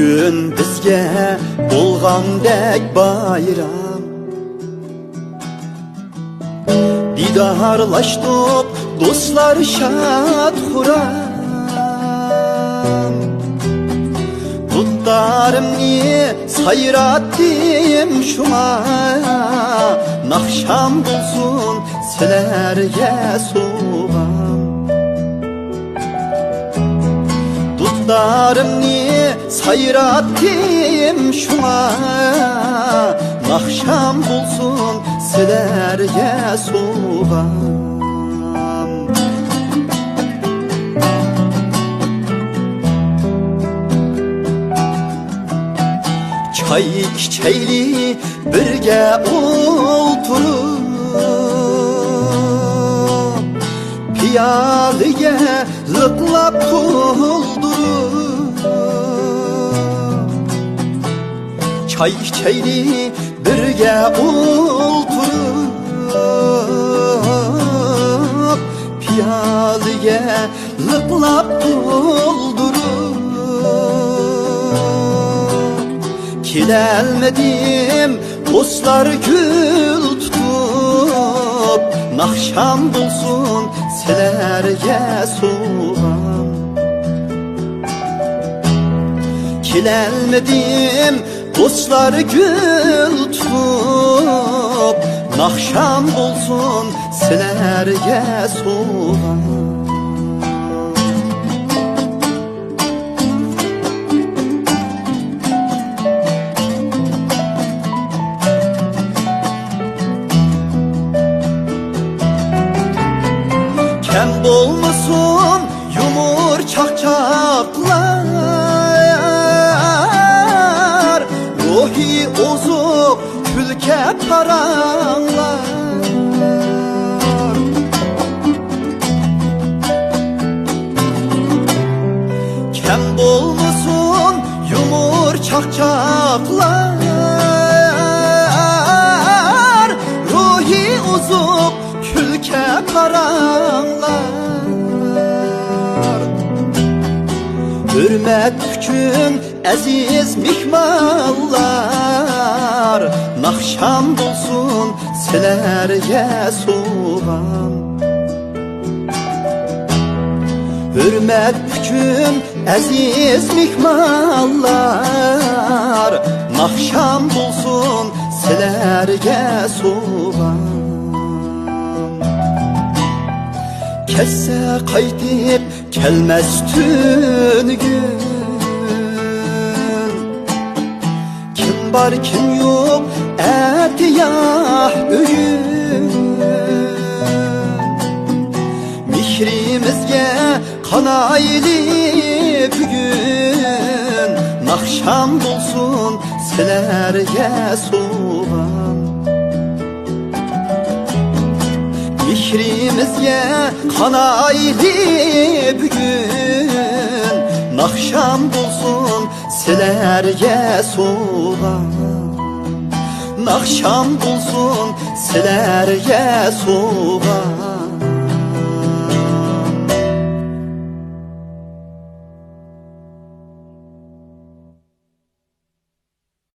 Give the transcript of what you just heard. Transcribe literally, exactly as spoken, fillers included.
بۈگۈن بىزگە بولغاندەك بايرام، دىدارلاشتۇق دوستلار شاد-خۇرام. دۇتارىمنى سايراتتىم شۇڭا، ناخشام بولسۇن سىلەرگە سوۋغام. دۇتارىمنى سايراتتىم شۇڭا، ناخشام بولسۇن سىلەرگە سوۋغام. چاي ئىچەيلى بىرگە ئولتۇرۇپ، پىيالىگە لىقلاپ تولدۇرۇپ. چاي ئىچەيلى بىرگە ئولتۇرۇپ، پىيالىگە لىقلاپ تولدۇرۇپ. كېلەلمىدىم دوستلار گۈل تۇتۇپ، ناخشام بولسۇن سىلەرگە سوۋغام. كېلەلمىدىم دوستلار گۈل تۇتۇپ، ناخشام بولسۇن سىلەرگە سوۋغام. كەم بولمىسۇن يۇمۇر چاقچاقلار، روھىي ئوزۇق كۈلكە پاراڭلار. كەم بولمىسۇن يۇمۇر چاقچاقلار، روھىي ئوزۇق كۈلكە پاراڭلار. ھۆرمەت ئۈچۈن ئەزىز مېھمانلار، ناخشام بولسۇن سىلەرگە سوۋغام. ھۆرمەت ئۈچۈن ئەزىز مېھمانلار، ناخشام بولسۇن سىلەرگە سوۋغام. كەتسە قايتىپ كەلمەس تۈنۈگۈن. كىم بار كىم يوق ئەتىياھ ئۆيۈم. مېھرىمىزگە قانايلى بۈگۈن، ناخشام بولسۇن سىلەرگە سوۋغام. مېھرىمىزگە قانايلى بۈگۈن، ناخشام بولسۇن سىلەرگە سوۋغام. ناخشام بولسۇن سىلەرگە سوۋغام.